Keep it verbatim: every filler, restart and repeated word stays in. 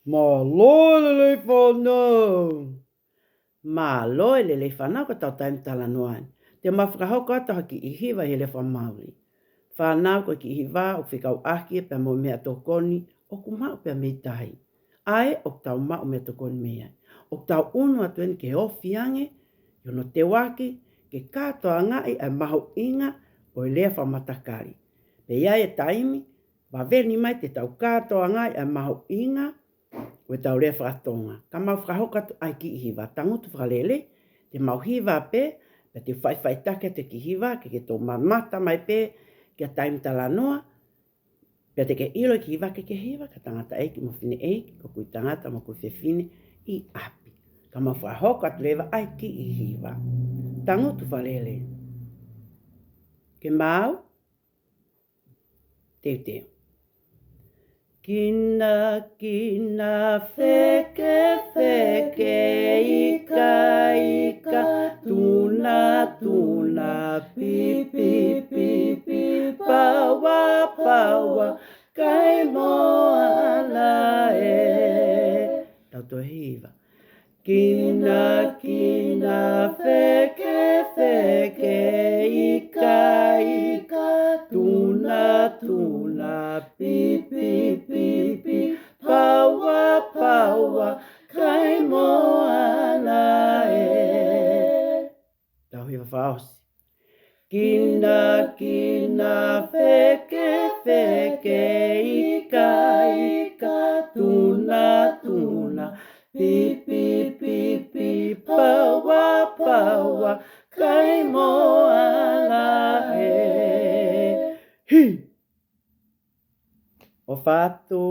Mālō e lelei fānau. Mālō e lelei fānau, ko ʻetau taimi talanoa eni. Te mau fakahoko atu ha kiʻi hiva he lea faka-Mauli. Fānau, ko e kiʻi hiva ʻoku fekauʻaki ia pea mo e meʻatokoni ʻoku maʻu pē mei tahi. ʻA ē ʻoku tau maʻu meʻatokoni mei ai, ʻoku tau ʻunu atu eni ke ofi ange ʻi hono teuaki ke kātoangaʻi ʻa e mahuʻinga ʻo e lea fakamatakali. Pea ʻi ai e taimi, vave ni mai te tau kātoangaʻi ʻa e mahuʻinga ʻo ʻetau lea faka-Tonga. Ka mau fakahoko atu ʻa e kiʻi hiva. Tangutu fakalelei, te mau hiva pē, pea te u faʻifaʻitaki atu e kiʻi hiva, ke ke toki mamata mai pē ki he taimi talanoa, pea te ke ʻilo e kiʻi hiva ke ke hiva, ka tangataʻeiki mo fineʻeiki, ko kui tangata mo kui fefine ʻi ʻapi. Ka mau fakahoko atu leva ʻa e kiʻi hiva. Tangutu fakalelei. Ke mau teuteu. Kinakina, fekefeke, ikaika, tunatuna, pipipipi, pauapaua, kai moana ē. Tau toe hiva. Kinakina, fekefeke, ikaika, tunatuna, pipipipi, pauapaua, kai moana ē. Tau hiva fakaʻosi. Kinakina, fekefeke, ikaika, tunatuna, pipipipi, pauapaua, kai moana ē. Hī! ʻOfa atu.